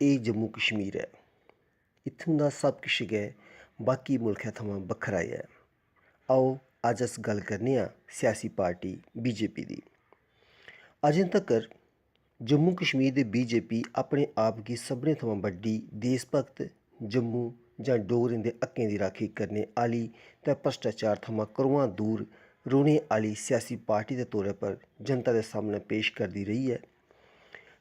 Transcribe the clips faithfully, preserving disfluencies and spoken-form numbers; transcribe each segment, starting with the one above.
एह् जम्मू कश्मीर ऐ। इत्थूं दा सब किश गै बाकी मुल्खै थमां बक्खरा ऐ। आओ, अज्ज अस गल्ल करने आं सियासी पार्टी बीजेपी दी। अजें तक्कर जम्मू कश्मीर दे बीजेपी अपने आप गी सभनें थमां बड्डी देशभक्त, जम्मू जां डोगरें दे हक्कें दी राक्खी करने आह्ली ते भ्रष्टाचार थमां करोआं दूर रौह्ने आह्ली सियासी पार्टी दे तौरा पर जनता दे सामनै पेश करदी रेही ऐ।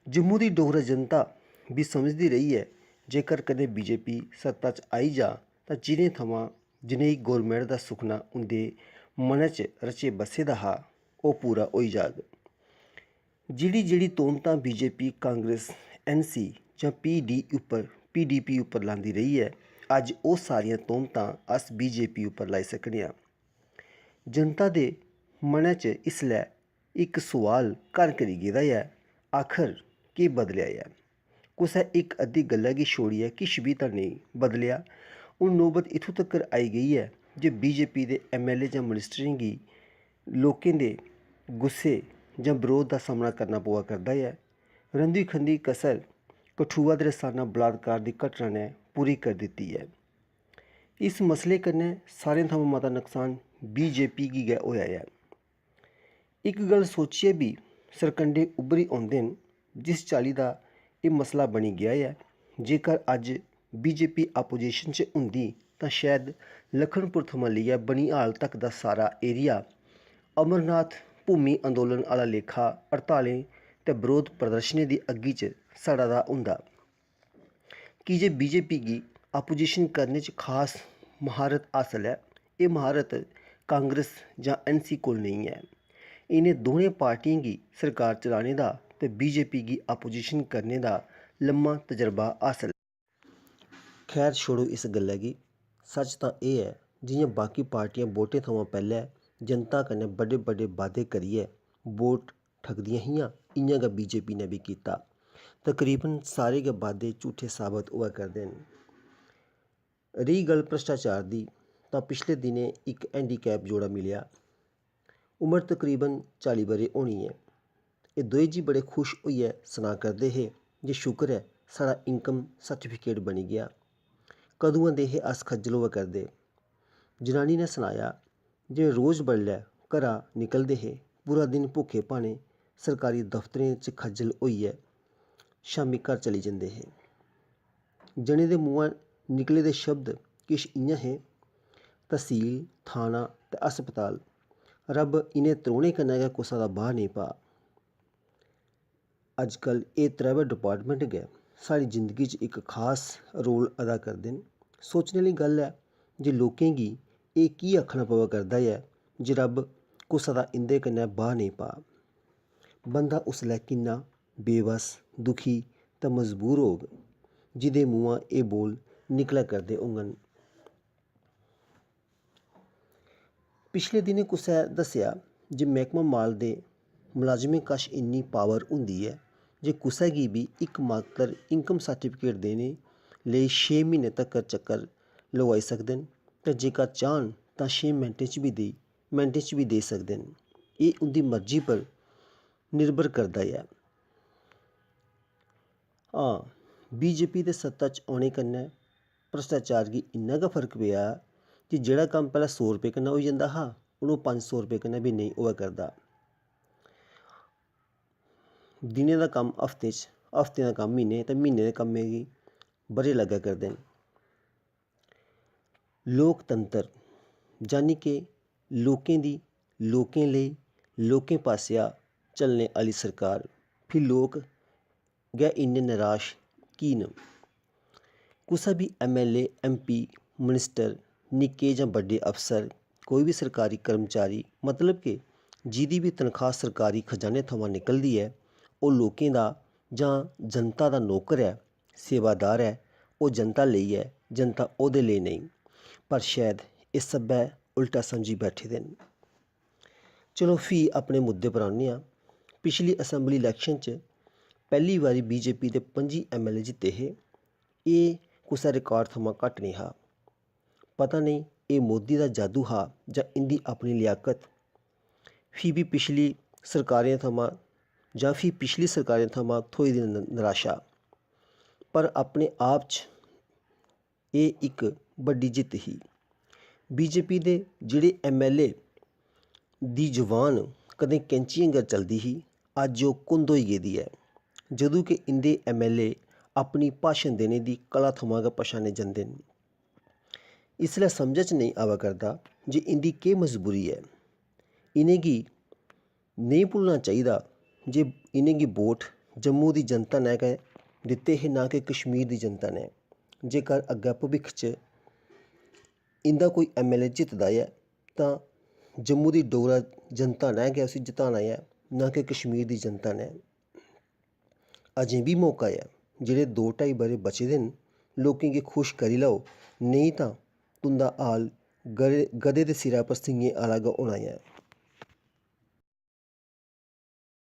जम्मू दी डोगरा जनता बी समझदी रेही ऐ, जेकर कदें बीजेपी सत्ता च आई जा तां जि'नें थमां जनेही गौरमैंट दा सुखना उं'दे मनै च रचे बस्से दा हा, ओह् पूरा होई जाग। जेह्ड़ी जेह्ड़ी तोह्मतां बीजेपी, कांग्रेस, एनसी जां पीडी उप्पर, पीडीपी उप्पर लांदी रेही ऐ, अज्ज ओह् सारियां तोह्मतां अस बीजेपी उप्पर लाई सकने आं। जनता दे मनै च इसलै इक सोआल घर करी गेदा ऐ, आखर केह् बदलेआ ऐ? कुसै इक अद्धी गल्ला गी छोड़ियै किश बी तां नेईं बदलेआ। हून नौबत इत्थूं तक्कर आई गेई ऐ जे बीजेपी दे एमएलए जां मिनिस्टरें गी लोकें दे गुस्से जां बरोध दा सामना करना पवा करदा ऐ। रंधी खंधी कसर कठुआ दे रसाना बलात्कार दी घटना ने पूरी करी दित्ती ऐ। इस मसले कन्नै सारें थमां मता नकसान बीजेपी गी गै होआ ऐ। इक गल्ल सोचियै बी सरकंडे उब्भरी औंदे न, जिस चाल्ली दा एह् मसला बनी गेआ ऐ। जेकर अज्ज बीजेपी अपोजिशन च होंदी तां शायद लखनपुर थमां लेइयै बनिहाल तक दा सारा एरिया अमरनाथ भूमि अंदोलन आह्ला लेखा हड़तालें ते बरोध प्रदर्शनें दी अग्गी च सड़ा दा होंदा। की जे बीजेपी गी अपोजिशन करने च खास म्हारत हासल ऐ, एह् म्हारत कांग्रेस जां एनसी कोल नेईं ऐ। इ'नें दोनें पार्टियें गी सरकार चलाने दा ते बीजेपी गी अपोजिशन करने दा लम्मा तजरबा हासल ऐ। खैर, छोड़ो इस गल्लै गी। सच्च तां एह् ऐ, जि'यां बाकी पार्टियां वोटें थमां पैह्लें जनता कन्नै बड्डे-बड्डे बादे करियै वोट ठगदियां हियां, इ'यां गै बीजेपी ने बी कीता। तकरीबन सारे गै बादे झूठे साबत होआ करदे न। रेही गल्ल भ्रष्टाचार दी, तां पिछले दिनें इक हैंडीकैप जोड़ा मिलेआ। उमर तकरीबन चाली ब'रे होनी ऐ। एह् दोए जी बड़े खुश होइयै सना करदे हे जे शुकर ऐ, साढ़ा इनकम सर्टिफिकेट बनी गेआ। कदुआं दे हे अस खज्जल होआ करदे। जनानी ने सनाया जे रोज बडलै घरा निकलदे हे, पूरा दिन भुक्खे भाने सरकारी दफ्तरें च खज्जल होइयै शामीं घर चली जंदे हे। जने दे मुंहा निकले दे शब्द किश इ'यां हे, "तसील, थाना ते अस्पताल, रब्ब इ'नें त्रौनें कन्नै गै कुसै दा बाह् नेईं पा।" अजकल एह् त्रैवै डिपार्टमेंट गै साढ़ी जिंदगी च इक खास रोल अदा करदे न। सोचने आह्ली गल्ल ऐ जे लोकें गी एह् की आखना पवा करदा ऐ जे रब्ब कुसै दा इं'दे कन्नै बाह् नेईं पा। बंदा उसलै किन्ना बेबस, दुखी ते मजबूर होग, जि'दे मुंहा एह् बोल निकलै करदे होङन। पिछले दिनें कुसै दस्सेआ जे मैह्कमा माल दे मलाजमें कश इन्नी पावर होंदी ऐ जे कुसै गी बी इक मात्तर इनकम सर्टिफिकेट देने लेई छे म्हीने तक्कर चक्कर लोआई सकदे न ते जेकर चाह्न तां छे मिंटें च बी देई, मिंटें च बी देई सकदे न। एह् उं'दी मर्जी पर निर्भर करदा ऐ। हां, बीजेपी दे सत्ता च औने कन्नै भ्रष्टाचार गी इन्ना गै फर्क पेआ जे जेह्ड़ा कम्म पैह्लें सौ रपेऽ कन्नै होई जंदा हा, हून ओह् पंज सौ रपेऽ कन्नै बी नेईं होआ करदा। दिनें दा कम्म हफ्ते च, हफ्ते दा कम्म म्हीने ते म्हीने दे कम्मै गी ब'रे लग्गा करदे न। लोकतंत्र, यानी के लोकें दी, लोकें लेई, लोकें पासेआ चलने आह्ली सरकार, फ्ही लोक गै इन्ने नराश की न? कुसै बी एमएलए, एमपी, मिनिस्टर, निक्के जां बड्डे अफसर, कोई बी सरकारी कर्मचारी, मतलब के जि'दी बी तनखाह् सरकारी खजाने थमां निकलदी ऐ, ओह् लोकें दा जां जनता दा नौकर ऐ, सेवादार ऐ, ओह् जनता लेई ऐ, जनता ओह्दे लेई नेईं। पर शायद एह् सब्भै उल्टा समझी बैठे दे न। चलो, फ्ही अपने मुद्दे पर औन्ने आं। पिछली असैंबली इलैक्शन च पैह्ली बारी बीजेपी दे पंजी एमएलए जित्ते हे। एह् कुसै रिकार्ड थमां घट्ट नेईं हा। पता नेईं एह् मोदी दा जादू हा जां इं'दी अपनी लियाकत। फ्ही बी पिछली सरकारें थमां, जां फ्ही पिछली सरकारें थमां थ्होई दी न-, नराशा। पर अपने आप च एह् इक बड्डी जित्त ही। बीजेपी दे जेह्ड़े एमएलए दी जुबान कदें कैंची आंगर चलदी ही, अज्ज ओह् कुंद होई गेदी ऐ। जदूं के इं'दे एमएलए अपनी भाशन देने दी कला थमां गै पछाने जंदे न। इसलै समझ च नेईं आवा करदा जे इं'दी केह् मजबूरी ऐ। इ'नेंगी नेईं भुल्लना चाहिदा जे इ'नेंगी वोट जम्मू दी जनता ने गै दित्ते हे, ना कि कश्मीर दी जनता ने। जेकर अग्गै भविक्ख च इं'दा कोई एमएलए जितदा ऐ तां जम्मू दी डोगरा जनता ने गै उसी जताना ऐ, ना कि कश्मीर दी जनता ने। अजें बी मौका ऐ, जेह्ड़े दो ढाई ब'रे बचे दे न, लोकें गी खुश करी लैओ, नेईं तां तुं'दा हाल गरे-, गधे दे सिरै पर सिंगें आह्ला गै होना ऐ।